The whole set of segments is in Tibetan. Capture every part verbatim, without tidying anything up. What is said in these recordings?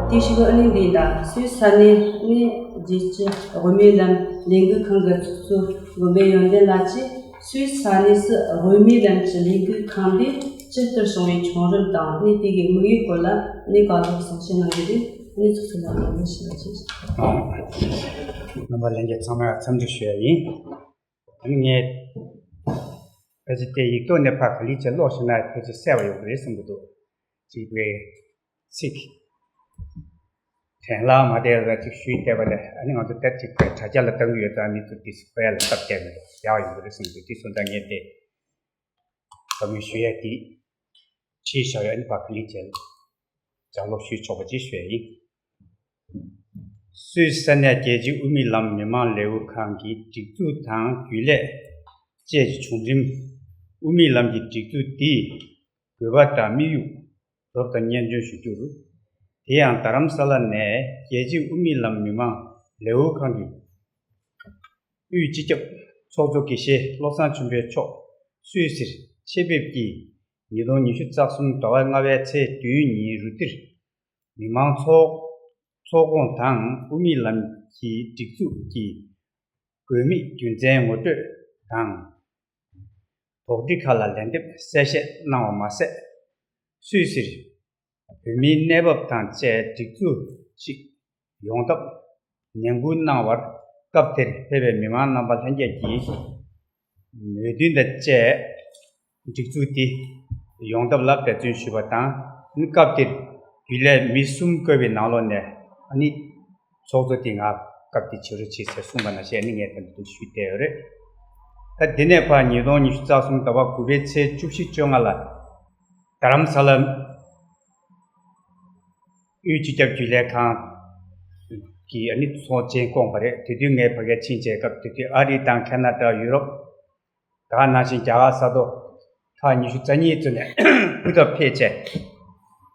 དེ་ཞིག་གི་ཨ་ནི་འདི་ད་སུད་སི་ས་གནས་ནི་རྒྱལ་སྤྱི་དབུ་མའི་ལམ་ལས་འགུལ་ཁང་གི་ཚོགས་གཙོ་མགོན་པོ་ཡོན་ཏན་ལགས་ཀྱིས་སུད་སི་ས་གནས་སུ་དབུ་མའི་ལམ་གྱི་ལས་འགུལ་ཁང་འདི་ཇི་ལྟར་བྱུང་བའི་བྱུང་རིམ་དང་ནི་དེ་གའི་དམིགས་ཡུལ་སྐོར་ལ་ནི་བཀའ་སློབ་གསུང་བཤད་གནང་རྒྱུ་དེ་ནི་ཚོགས་གཙོ་ལགས་ལ་ཞུ་བ་ཞུ། རྣམ་པ་ལྷན་རྒྱས་ཚང་མར་འཚམས་འདྲི་ཞུ་ཡ་ཡིན། ཨ་ནི་ངས་ཕལ་ཆེར་དེ་ཡིག་ཐོག་ནས་ཕར་ག་ལེར་ཅིག་ཀློག་ཤེས་ན་ཕལ་ཆེར་གསལ་བ་ཡོང་གི་རེད་བསམ་གྱི་འདུག་ཅིག་པའི་ཚིག་དྲན་ལ་མ་བསྡད་ལ་ཅིག་ཞུས་བསྡད་པ་ལས། ཨ་ནི་ང་ཚོ་ད་ཅིག་པའི་དྲ་རྒྱ་ལ་བལྟ་གི་ཡོད་ཙང་མི་ཚོ་དེ་ཚོ་པའི་ལ་སྟབས་བདེ་མི་འདུག་ཡག་ཡོང་གི་རེད་བསམ་གྱི་འདུག་དེ་སོང་ཙང་ངས་དེ་བཀའ་མོལ་ཞུ་ཡ་དེ་བྲིས་བཞག་ཡོད། ཨ་ནི་ཕར་ག་ལེར་ཅིག་ལྗགས་ཀློག་ཞུས་ཆོག་པ་ཅིག་ཞུ་ཡ་ཡིན། སུད་སི་ས་གནས་རྒྱལ་སྤྱིའི་དབུ་མའི་ལམ་མི་མང་ལས་འགུལ་ཁང་གི་སྒྲིག་འཛུགས་དང་རྒྱུན་ལས་བཅས་ཀྱི་བྱུང་རིམ། དབུ་མའི་ལམ་གྱི་སྒྲིག་འཛུགས་འདིའི་དགོས་པ་དང་དམིགས་ཡུལ་རོབ་ཙམ་སྙན་སྒྲོན་ཞུ་རྒྱུར། དེ་ཡང་རྡ་རམ་ས་ལ་ནས་རྒྱལ་སྤྱིའི་དབུ་མའི་ལམ་མི་མང་ལས་འགུལ་ཁང་གི་དབུས་སྤྱི་ཁྱབ་ཚོགས་གཙོ་དགེ་བཤེས་བློ་བཟང་ཆོས་འཕེལ་མཆོག་སུད་སིར་ཆེད་ཕེབས་ཀྱིས་ཉིས་སྟོང་ཉི་ཤུ་རྩ་གསུམ་ཟླ་བ་ལྔ་པའི་ཚེས་བདུན་ཉིན་རུ་ཏིར་མི་མང་ཚོགས་ཚོགས་ཁོངས་དང་དབུ་མའི་ལམ་གྱི་སྒྲིག་འཛུགས་ཀྱི་དགོས་དམིགས་རྒྱུ་མཚན་ངོ་སྤྲོད་དང་། དོགས་འདྲི་ཁག་ལ་ལན་འདེབས་གསལ་བཤད་གནང་བ་མ་ཟད། སུད་སིར་བོད་མིའི་གནས་བབ་དང་བཅས་སྒྲིག་འཛུགས་ཤིག་ཡོང་ཐབས་ནན་སྐུལ་གནང་བར་སྐབས་དེར་ཕེབས་པའི་མི་མང་རྣམ་པ་ལྷན་རྒྱས་ཀྱིས་མོས་མཐུན་དང་བཅས་སྒྲིག་འཛུགས་དེ་ཡོང་ཐབས་ལ་འབད་བརྩོན་ཞུས་པ་དང་། སྐབས་དེར་རྒྱུན་ལས་མི་གསུམ་བསྐོས་པའི་ནང་ལོགས་ནས་ཨ་ནི་ཚོགས་གཙོ་དེ་ང་སྐབས་དེ་བྱེད་རོགས་བྱེད་ཟེར་གསུངས་པ་ནང་བཞིན་ཨ་ནི་ངས་ད་དུང་ཞུས་བསྡད་ཡོད་རེད། ད་དེ་ནས་ཕར་ཉིས་སྟོང་ཉི་ཤུ་རྩ་གསུམ་ཟླ་བ་དགུ་པའི་ཚེས་བཅུ་བཞི་བཅོ་ལྔ་ལ་རྡ་རམ་ས་ལ་དབུས་སྤྱི་ཁྱབ་རྒྱུན་ལས་ཁང་གི་ཨ་ནི་ཚོགས་ཆེན་བསྐོངས་པ་རེད། དེ་དུས་ངས་ཕ་གིར་ཕྱིན་བྱས་སྐབས་དེ་དུས་ཨ་རི་དང་ཁ་ན་ཌ། ཡུ་རོབ། ད་ག་ནང་བཞིན་རྒྱ་གར་ས་ཐོག་ཁག་ཉི་ཤུ་རྩ་གཉིས་ཙམ་ནས་སྐུ་ཚབ་ཕེབས་བྱས་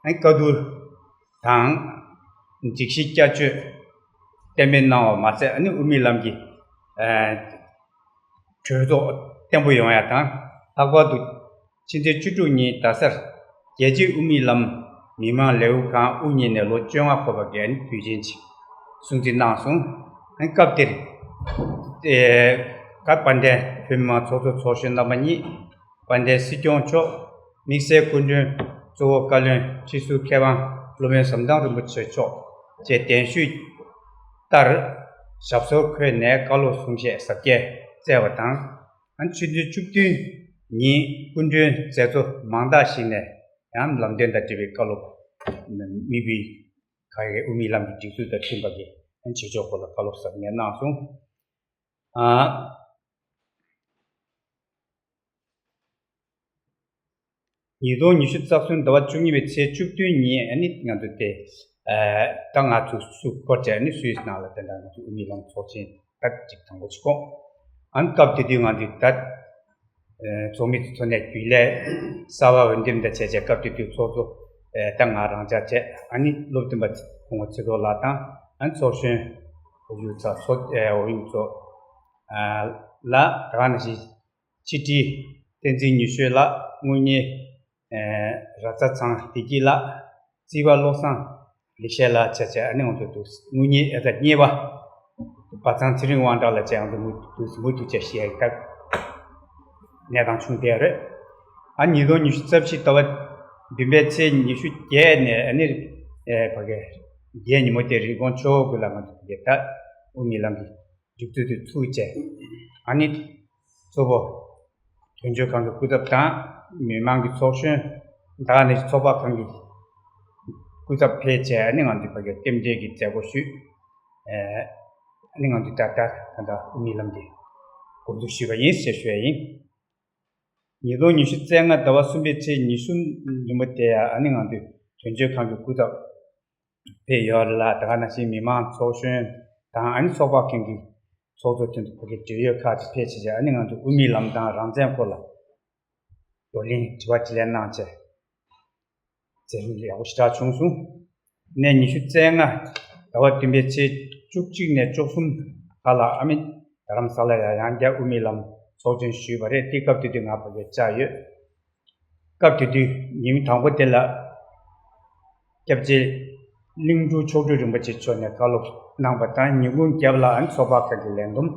ཨ་ནི་བཀའ་བསྡུར་དང་། སྒྲིག་གཞི་བསྐྱར་བཅོས་གཏན་འབེབས་གནང་བ་མ་ཟད། ཨ་ནི་དབུ་མའི་ལམ་གྱི་ཨ་གྲོས་ཚོགས་བརྟན་པོ་ཡོང་ཡ་དང་། ལྷག་པར་དུ་ཕྱི་ཚེས་བཅུ་དྲུག་ཉིན་རྡ་སར་རྒྱལ་སྤྱིའི་དབུ་མའི་ལམ་མི་མང་ལས་འགུལ་ཁང་དབུ་བརྙེས་ནས་ལོ་བཅོ་ལྔ་འཁོར་བ་གི་ཨ་ནི་དུས་ཆེན་ཅིག་སྲུང་བརྩི་གནང་སོང་། ཨ་ནི་སྐབས་དེར་ཨེ་ད་དཔལ་ལྡན་བོད་མི་མང་ཚོགས་གཙོ་ཚོགས་གཞོན་རྣམ་པ་གཉིས། དཔལ་ལྡན་སྲིད་སྐྱོང་མཆོག་དམིགས་བསལ་སྐུ་མགྲོན་གཙོ་བོ་བཀའ་བློན་ཁྲི་ཟུར་མཁས་དབང་བློ་དཔོན་ཟམ་གདོང་རིན་པོ་ཆེ་མཆོག་བཅས་གདན་ཞུས་ལྟར་ཞབས་སོར་འཁོད་ནས་བཀའ་སློབ་གསུང་བཤད་ཟབ་རྒྱས་སྩལ་བ་དང་། ཕྱི་ཚེས་བཅུ་བདུན་ཉིན་སྐུ་མགྲོན་མཛད་གཙོ་མང་དག་ཞིག་ནས་ཡང་ལམ་སྟོན་དང་འབྲེལ་བའི་བཀའ་སློབ་མི་བུ་ག་རེ་དབུ་མའི་ལམ་གྱི་སྒྲིག་འཛུགས་དང་མཐུན་པ་གི་བྱེད་ཕྱོགས་སྐོར་ལ་བཀའ་སློབ་ཟབ་རྒྱས་གནང་སོང་། ཨ། ཉིས་སྟོང་ཉི་ཤུ་རྩ་གསུམ་ཟླ་བ་བཅུ་གཉིས་པའི་ཚེས་བཅུ་བདུན་ཉིན་ཨ་ནི་ང་ཚོ་དེ་ཨ་ད་ང་ཚོ་སུ་སྐོར་བྱས་ཨ་ནི་སུད་སི་ནང་ལ་དེ་འདྲ་ང་ཚོ་དབུ་མའི་ལམ་ཚོགས་ཆེན་ད་གཅིག་དང་པོ་ཅིག་བསྐོངས། ཨ་ནི་སྐབས་དེ་དུས་ང་ཚོས་ད་ཨ་ཚོགས་མི་ཚོ་ནས་རྒྱུན་ལས་གསར་པ་འོས་འདེམས་དང་བྱས་བྱས་སྐབས་དེ་དུས་ཚོགས་གཙོ་ཨ་ད་ང་རང་འཇགས་བྱས། ཨ་ནི་སློབ་སྟོན་པ་སྐུ་ངོ་ཚེ་རྡོར་ལགས་དང་ཨ་ནི་ཚོགས་གཞོན་ཨོ་ཡུ་ཚ་ཚོ་ཨ་ཨོ་ཡུ་ཚོ་ཨ་ལ་ད་ག་ནང་བཞིན། ཕྱི་དྲིལ་བསྟན་འཛིན་ཉི་ཤོས་ལགས། དངུལ་གཉེར་ཨེ་ར་ཙ་ཚང་བདེ་སྐྱིད་ལགས། རྩིས་པ་བློ་བཟང་ལེགས་བཤད་ལགས་བཅས་བཅས་ཨ་ནི་ང་ཚོ་འདུག་དངུལ་གཉེར་ཨེ་ད་གཉེར་པ་པ་ཚང་ཚེ་རིང་དབང་གྲགས་ལགས་བཅས་ང་ཚོ་མུ་འདུག་མུ་འདུག་བཅས་ཞེས་ཡག་གནས་སྟངས་བྱུང་བསྡད་རེད། ཨ་ཉིས་སྟོང་ཉི་ཤུ་རྩ་བཞི་ཟླ་བ་བདུན་པའི་ཚེས་ཉི་ཤུ་བརྒྱད་ནས་ཨ་ནི་ཨེ་ཕ་གི་བརྒྱད་ཉིན་མོ་དེ་རི་ཀོན་ཆོས་འཁོར་དགོན་ལ་ང་ཚོ་ཕ་གི་ད་དབུ་མའི་ལམ་གྱི་སྒྲིག་འཛུགས་དེ་ཚུགས་བྱས། ཨ་ནི་གཙོ་བོ་དོན་གཅོད་ཁང་གི་སྐུ་ཚབ་དང་མི་མང་གི་ཚོགས་གཞོན་དང་ནི་ཚོགས་པ་ཁག་གི་སྐུ་ཚབ་ཕེབས་བྱས། ཨ་ནི་ང་ཚོས་ཕ་གིར་རྟེན་འབྲེལ་གྱི་མཛད་སྒོ་ཞུས། ཨ་ནི་ང་ཚོས་ད་ལྟ་ད་ལྟ་དབུ་མའི་ལམ་འདི་འགོ་འཛུགས་ཞུས་པ་ཡིན་ཞེས་ཞུ་ཡ་ཡིན། ཉིས་སྟོང་ཉི་ཤུ་རྩ་ལྔ་ཟླ་བ་གསུམ་པའི་ཚེས་ཉི་ཤུ་ཉིན་མོ་དེ་ཡང་ཨ་ནི་ང་ཚོས་དོན་གཅོད་ཁང་གི་སྐུ་ཚབ་ཕེབས་ཡོད་ལ། ད་ག་ནང་བཞིན་མི་མང་ཚོགས་གཞོན་དང་ཨ་ནི་ཚོགས་པ་ཁག་གི་ཚོགས་གཙོ་དོན་དུ་ཕ་གི་འབྲེལ་ཡོད་ཁག་ཅིག་ཕེབས་བྱས་བྱས། ཨ་ནི་ང་ཚོ་དབུ་མའི་ལམ་དང་རང་བཙན་སྐོར་ལ་བགྲོ་གླེང་དྲི་བ་དྲིས་ལན་གནང་བྱས་མཛད་རིམ་ཡག་པོ་ཞེ་དྲག་བྱུང་སོང་། ནས་ཉི་ཤུ་རྩ་ལྔ་ཟླ་བ་བདུན་པའི་ཚེས་བཅུ་གཅིག་ནས་བཅུ་གསུམ་བར་ལ་ཨ་མི་རྡ་རམ་ས་ལ་ཡང་ཡང་བསྐྱར་དབུ་མའི་ལམ་ཚོགས་ཆེན་ཞུས་པ་རེད། དེ་སྐབས་དེ་དུས་ང་ཕ་གིར་བཅར་ཡོད། སྐབས་དེ་དུས་ཉིན་དང་པོ་དེ་ལ་སྐྱབས་རྗེ་ གླིང་འབྲུག་མཆོག་སྤྲུལ་རིན་པོ་ཆེ་མཆོག་ནས་བཀའ་སློབ་གནང་བ་དང་། ཉིན་གུང་རྒྱབ་ལ་ཨ་ནི་ཚོགས་པ་ཁག་གི་ལས་བསྡོམས།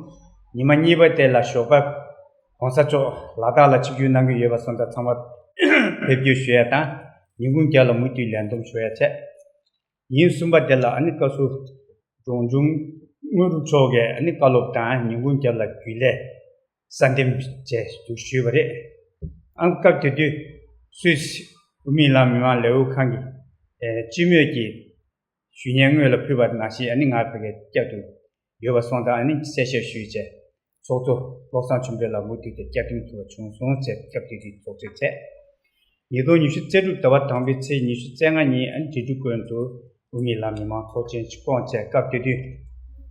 ཉི་མ་གཉིས་པ་དེ་ལ་ཞོགས་པ་༸གོང་ས་མཆོག་ལ་དྭགས་ལ་ཆིབས་བསྒྱུར་གནང་གི་ཡོད་པ་སོང་ཙང་ཚང་མ་ཕེབས་སྒྱུར་ཞུ་ཡ་དང་། ཉིན་གུང་རྒྱབ་ལ་མུ་མཐུད་ལས་བསྡོམས་ཞུ་ཡ་བྱས། ཉིན་གསུམ་པ་དེ་ལ་ཨ་ནི་བཀའ་ཟུར་འབྲོང་ཆུང་དངོས་གྲུབ་མཆོག་གིས་ཨ་ནི་བཀའ་སློབ་དང་། ཉིན་གུང་རྒྱབ་ལ་རྒྱུན་ལས་གསར་འདེམས་བཅས་འདུག་ཞུས་པ་རེད། ཨང་སྐབས་དེ་དུས་སུད་སི་དབུ་མའི་ལམ་མི་མང་ལས་འགུལ་ཁང་གི་ཨེ་སྤྱི་མོས་ཀྱིས་ཞུ་སྙན་སྔོན་ལ་ཕུལ་བ་ནང་བཞིན། ཨ་ནི་ང་ཕ་གིར་བསྐྱབས་ཏེ་ཡོད་པ་སོང་ཙང་། ཨ་ནི་གསལ་བཤད་ཞུས་བྱས། ཚོགས་གཙོ་བློ་བཟང་ཆོས་འཕེལ་ལགས་མུ་མཐུད་དེ་བསྐྱར་འདེམས་ཐུབ་པ་བྱུང་སོང་ཅེས་སྐབས་དེ་དུས་ཚོགས་གཙོས་བྱས། ཉིས་སྟོང་ཉི་ཤུ་རྩ་དྲུག་ཟླ་བ་དང་པོའི་ཚེས་ཉི་ཤུ་རྩ་ལྔ་ཉིན། ཨ་ནི་རྗེས་འཇུག་དགོན་དུ་དབུ་མའི་ལམ་མི་མང་ཚོགས་ཆེན་ཞིག་བསྐོངས་བྱས། སྐབས་དེ་དུས་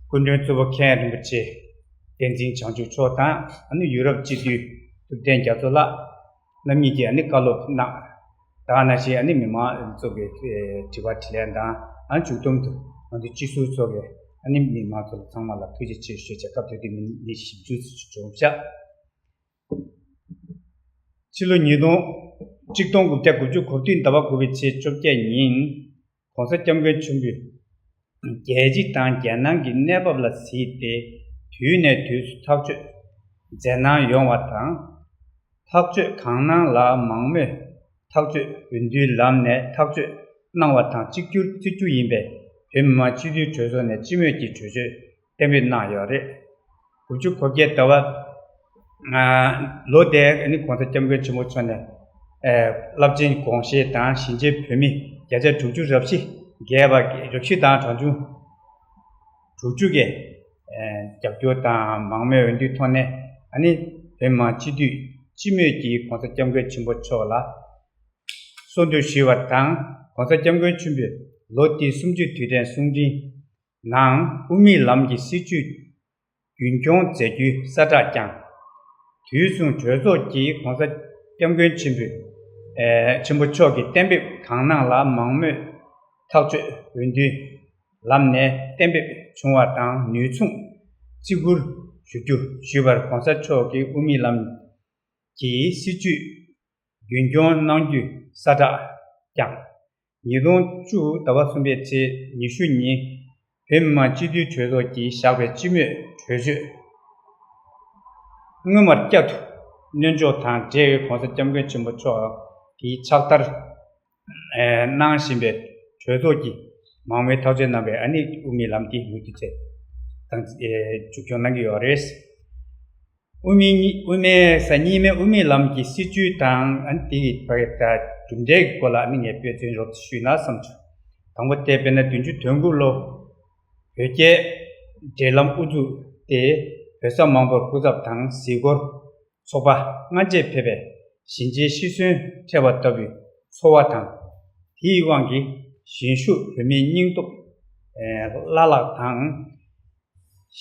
སྐུ་མགྲོན་གཙོ་བོ་མཁན་རིན་པོ་ཆེ་བསྟན་འཛིན་བྱང་ཆུབ་མཆོག་དང་། ཨ་ནི་ཡུ་རོབ་སྤྱི་འཐུས་ཐུབ་བསྟན་རྒྱ་མཚོ་ལགས་རྣམ་གཉིས་ཀྱིས་ཨ་ནི་བཀའ་སློབ་གནང་། ད་ག་ནང་བཞིན་ཨ་ནི་མི་མང་ཚོ་གི་ཨེ་དྲི་བ་དྲིས་ལན་དང་། ཨ་ནི་མཇུག་སྡོམ་དུ་ང་ཚོའི་སྤྱི་ཟུར་ཚོ་གིས་ཨ་ནི་མི་མང་ཚོ་ལ་ཚང་མ་ལ་ཐུགས་རྗེ་ཆེ་ཞུ་བྱས། སྐབས་དེ་དུས་མི་མི་བཞི་བཅུ་ཙམ་བྱུང་ཤག་ཕྱི་ལོ་ཉིས་སྟོང་གཅིག་སྟོང་དགུ་བརྒྱ་དགུ་བཅུ་གོ་བདུན་ཟླ་བ་དགུ་པའི་ཚེས་བཅོ་བརྒྱད་ཉིན། ྋགོང་ས་ྋསྐྱབས་མགོན་ཆེན་པོས་རྒྱལ་སྤྱི་དང་རྒྱལ་ནང་གི་གནས་བབ་ལ་གཟིགས་ཏེ། དུས་ནས་དུས་སུ་ཐག་གཅོད་མཛད་གནང་ཡོང་བ་དང་། ཐག་གཅོད་གང་གནང་ལ་མང་མོས་ཐག་གཅོད་འོས་བསྡུའི་ལམ་ནས་ཐག་གཅོད་གནང་བ་དང་། གཅིག་གྱུར་བརྩི་རྒྱུ་ཡིན་པས། བོད་མི་མང་སྤྱི་འཐུས་གྲོས་ཚོགས་ནས་སྤྱི་མོས་ཀྱི་གྲོས་ཆོད་གཏན་འབེབས་གནང་ཡོད་རེད། དགུ་བཅུ་གོ་བརྒྱད་ཟླ་བ། ཨ་ལོ་དེ་ནི་༧གོང་ས་༧སྐྱབས་མགོན་ཆེན་པོ་མཆོག་ནས་ཨེ་རླབས་ཆེན་དགོངས་བཞེད་དང་། གཞིས་བྱེས་བོད་མི་བརྒྱ་ཆ་དྲུག་ཅུ་རེ་བཞི་བརྒལ་བ། རེ་བཞི་དང་གྲངས་ཆུང་དྲུག་ཅུ་གི་ཨེ་རྒྱབ་སྐྱོར་དང་མང་མོས་འོས་བསྡུའི་ཐོག་ནས། ཨ་ནི་བོད་མི་མང་སྤྱི་འཐུས་སྤྱི་མོས་ཀྱིས་༧གོང་ས་༧སྐྱབས་མགོན་ཆེན་པོ་མཆོག་ལ་གསོལ་འདེབས་ཞུས་པ་དང་། ྋགོང་ས་ྋསྐྱབས་མགོན་ཆེན་པོས་ལོ་འདིའི་གསུམ་བཅུའི་དུས་དྲན་གསུང་འཕྲིན་ནང་དབུ་མའི་ལམ་གྱི་སྲིད་བྱུས་རྒྱུན་འཁྱོངས་མཛད་རྒྱུའི་གསལ་བསྒྲགས་བསྐྱངས། དུས་མཚུངས་གྲོས་ཚོགས་ཀྱིས་༧གོང་ས་༧སྐྱབས་མགོན་ཆེན་པོས་ཨེ་ཆེན་པོ་མཆོག་གིས་གཏན་འབེབས་གང་གནང་ལ་མང་མོས་ཐག་གཅོད་འོས་བསྡུའི་ལམ་ནས་གཏན་འབེབས་བྱུང་བ་དང་། ནུས་མཚུངས་བརྩི་བཀུར་ཞུ་རྒྱུ་ཞུས་པར། ྋགོང་ས་མཆོག་གིས་དབུ་མའི་ལམ་གྱི་སྲིད་བྱུས་རྒྱུན་འཁྱོངས་གནང་རྒྱུའི་གསལ་བསྒྲགས་བསྐྱངས། ཉིས་སྟོང་བཅུ་ཟླ་བ་གསུམ་པའི་ཚེས་ཉི་ཤུ་ཉིན། བོད་མི་མང་སྤྱི་འཐུས་གྲོས་ཚོགས་ཀྱིས་བཞག་པའི་སྤྱི་མོས་གྲོས་ཆོད་སྔོན་མར་བསྐྱར་དུ་སྣོན་འཇོག་དང་འབྲེལ་བའི་༧གོང་ས་༧སྐྱབས་མགོན་ཆེན་པོ་མཆོག་གིས་ཕྱག་བསྟར་ཨེ་གནང་བཞིན་པའི་གྲོས་ཚོགས་ཀྱིས་མང་མོས་ཐག་གཅོད་གནང་བའི་ཨ་ནི་དབུ་མའི་ལམ་འདི་མུ་མཐུད་དེ་དང་ཨེ་མཇུག་སྐྱོང་གནང་གི་ཡོད་རེད། དབུ་མའི་དབུ་མའི་ས་གཉིས་མའི་དབུ་མའི་ལམ་གྱི་སྲིད་བྱུས་དང་། ཨ་ནི་དེ་ཡི་བར་གྱི་གྲུབ་འབྲས་ཀྱི་སྐོར་ལ་ཨ་ནི་ངས་དཔེ་མཚོན་རོབ་ཙམ་ཞུས་ན་བསམ་བྱུང་། དང་པོ་དེ་དཔེར་ན་བདུན་ཅུ་དོན་དགུ་ལོ་བོད་རྒྱའི་འབྲེལ་ལམ་དབུ་འཛུགས་ཏེ། བོད་ས་མང་པོར་སྐུ་ཚབ་དང་གཟིགས་སྐོར་ཚོགས་པ་སྔ་རྗེས་ཕེབས་པས་གཞིས་བྱེས་ཤི་གསོན་འཕྲད་པ་ལྟ་བུའི་ཚོར་བ་དང་། དེའི་དབང་གིས་གཞིས་བཞུགས་བོད་མིའི་སྙིང་སྟོབས་ཨེ་བླ་ལྷག་དང་།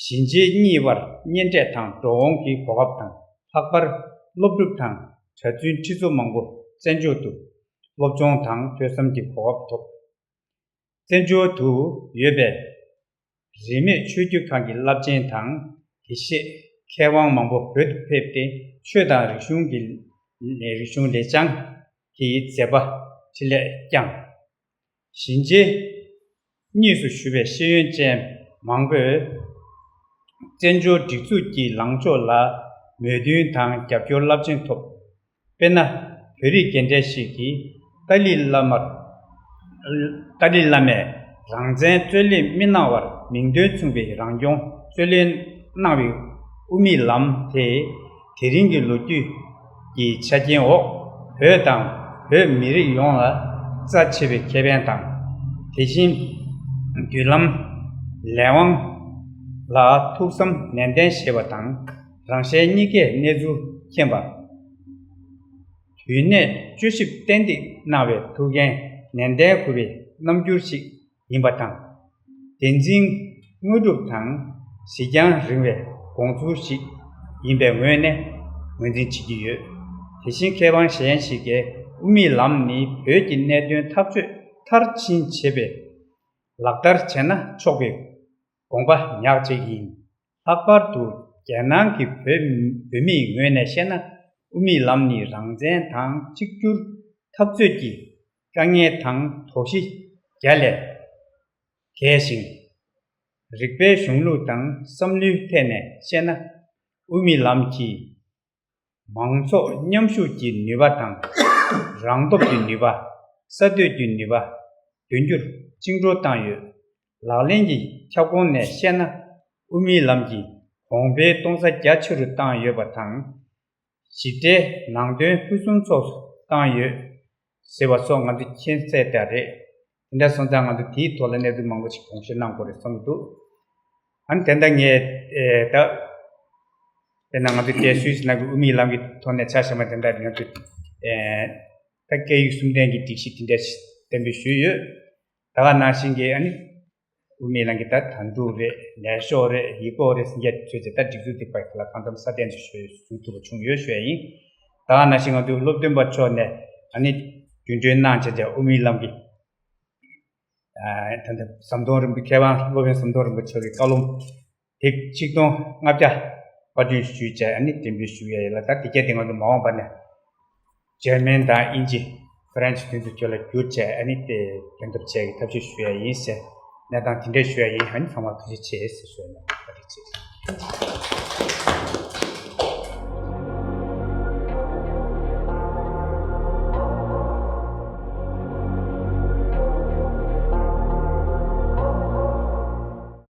གཞིས་བྱེས་གཉིས་བར་གཉེན་འཕྲད་དང་འགྲོ་འོང་གི་གོ་སྐབས་དང་། ལྷག་པར་སློབ་ཕྲུག་དང་གྲྭ་བཙུན་ཁྲི་ཚོ་མང་པོ་བཙན་བྱོལ་དུ་སློབ་སྦྱོང་དང་ཐོས་བསམ་གྱི་གོ་སྐབས་ཐོབ། བཙན་བྱོལ་དུ་ཡོད་པའི་རིས་མེད་ཆོས་བརྒྱུད་ཁག་གི་བླ་ཆེན་དང་། དགེ་བཤེས་མཁས་དབང་མང་པོ་བོད་དུ་ཕེབས་ཏེ། ཆོས་དང་རིག་གཞུང་གི་རིག་གཞུང་ལེགས་བྱང་གི་མཛད་པ་འཕྲིན་ལས་བསྐྱངས། གཞིས་བྱེས་གཉིས་སུ་བཞུགས་པའི་ཤེས་ཡོན་ཅན་མང་པོས་བཙན་བྱོལ་སྒྲིག་འཛུགས་ཀྱི་ལངས་ཕྱོགས་ལ་མོས་མཐུན་དང་རྒྱབ་སྐྱོར་རླབས་ཆེན་ཐོབ། དཔེར་ན། བོད་རིགས་རྒན་གྲས་ཤིག་གིས་ཏཱ་ལའི་བླ་མར། ཏཱ་ལའི་བླ་མས་རང་བཙན་རྩོད་ལེན་མི་གནང་བར་མིང་དོན་མཚུངས་པའི་རང་སྐྱོང་རྩོད་ལེན་གནང་བའི་དབུ་མའི་ལམ་དེ། དེ་རིང་གི་ལོ་རྒྱུས་ཀྱི་ཆ་རྐྱེན་འོག་བོད་དང་བོད་མི་རིགས་ཡོངས་ལ་རྩ་ཆེ་བའི་ཁེ་ཕན་དང་། དེ་བཞིན་མདུན་ལམ་ལས་དབང་ལ་ཐུགས་བསམ་ནན་ཏན་བཞེས་པ་དང་། རང་གཞན་གཉིས་ཀའི་གནས་ཚུལ་མཁྱེན་པ། དུས་གནས་དཔྱོད་ཞིབ་ཏན་ཏིག་གནང་བའི་ཐུགས་འགན་ནན་ཏན་དགོས་པའི་རྣམ་འགྱུར་ཞིག་ཡིན་པ་དང་། བདེན་འཛིན་དངོས་གྲུབ་དང་གཟིགས་རྒྱང་རིང་བའི་དགོངས་ཚུལ་ཞིག་ཡིན་པའི་ངོས་ནས་ངོས་འཛིན་བྱེད་ཀྱི་ཡོད། དེ་བཞིན་མཁས་དབང་གཞན་ཞིག་གིས་དབུ་མའི་ལམ་ནི་བོད་ཀྱི་གནད་དོན་ཐག་གཅོད་མཐར་ཕྱིན་བྱས་པའི་ལག་བསྟར་བྱས་ན་ཆོག་པའི་དགོངས་པ་ཉག་གཅིག་ཡིན། ལྷག་པར་དུ་རྒྱལ་ནང་གི་བོད་བོད་མིའི་ངོས་ནས་བཤད་ན། དབུ་མའི་ལམ་ནི་རང་བཙན་དང་གཅིག་གྱུར་འཐབ་རྩོད་ཀྱི་དཀའ་ངལ་དང་དོགས་གཞི་བརྒྱ་ལས་ གལ་ཞིང་། རིག་པའི་གཞུང་ལུགས་དང་བསམ་བློའི་ཐད་ནས་བཤད་ན། དབུ་མའི་ལམ་གྱིས་མང་ཚོགས་མཉམ་ཞུགས་ཀྱི་ནུས་པ་དང་། རང་སྟོབས་ཀྱི་ནུས་པ། གསར་གཏོད་ཀྱི་ནུས་པ་འདོན་རྒྱུར་བཅིངས་འགྲོལ་བཏང་ཡོད། ལག་ལེན་གྱི་ཁྱབ་ཁོངས་ནས་བཤད་ན། དབུ་མའི་ལམ་གྱིས་གོང་འཕེལ་གཏོང་ས་རྒྱ་ཆེ་རུ་བཏང་ཡོད་པ་དང་། ཞིབ་ཕྲའི་ནང་དོན་ཕུན་སུམ་ཚོགས་སུ་བཏང་ཡོད་ཟེར་བ་སོགས་ང་ཚོས་མཁྱེན་གསལ་ལྟར་རེད། དེ་འདྲ་སོང་ཙང་ང་ཚོ་དེའི་ཐོག་ལ་གནས་ཚུལ་མང་པོ་ཞིག་དགོངས་བཞེས་གནང་དགོས་རེད་བསམ་གྱི་འདུག་ཨ་ནི་དེ་འདྲ་ངས་ཨེ་ད་དཔེར་ན་ང་ཚོས་དེ་ཞུས་ཟིན་ན་གི་དབུ་མའི་ལམ་གྱི་ཐོག་ནས་ཆ་བཞག་པ་དེ་འདྲ་ང་ཚོས་ཨེ་ད་སྐད་ཡིག་གསུམ་ལྡན་གྱི་སྒྲིག་གཞི་དེ་འདྲ་ཞིག་གཏན་འབེབས་ཞུས་ཡོད། ད་ག་ནང་བཞིན་གྱི་ཨ་ནི་དབུ་མའི་ལམ་གྱི་ད་དོན་གྲུབ་རེད། ལས་ཤོག་རེད། ཡིག་སྐོགས་རེད་ཟེར་མཁན་ཚོས་ཀྱི་ད་སྒྲིག་འཛུགས་དེ་བར་ལ་གང་འཚམ་སྲ་བརྟན་ཞིག་ཞུ་ཞུ་ཐུབ་པ་བྱུང་ཡོད་ཞུ་ཡ་ཡིན། ད་ག་ནང་བཞིན་ང་ཚོའི་སློབ་སྟོན་པ་མཆོག་ནས་ཨ་ནི་རྒྱུན་འཁྱོངས་གནང་བྱས་བྱས་དབུ་མའི་ལམ་གྱི་ཨ་ད་ལྟ་ཟམ་གདོང་རིན་པོ་མཁས་དབང་སློབ་དཔོན་ཟམ་གདོང་རིན་པོ་ཆེ་གི་བཀའ་སློབ་དེབ་ཆིག་སྟོང་ལྔ་བརྒྱ་པར་སྐྲུན་ཞུས་བྱས་ཨ་ནི་འགྲེམས་སྤེལ་ཞུ་ཡ་ཡིན་ལ། ད་དེ་གས་དེ་ང་ཚོ་མ་འོངས་པ་ནས་འཇར་མན་དང་དབྱིན་ཇི། ཧྥ་རན་སི་དོན་དུ་ཁྱོད་ལ་བསྒྱུར་བྱས་ཨ་ནི་དེ་འགྲན་བསྡུར་བྱས་ཀྱི་ཐབས་ཤེས་ཞུ་ཡ་ཡིན་ཟེར། གནས་སྟངས་དེ་འདྲ་ཞུ་ཡ་ཡིན། ཨ་ནི་ཚང་མ་ཐུགས་རྗེ་ཆེ་ཟེར་ཞུ་ཡ་ཡིན། བཀའ་དྲིན་ཆེ།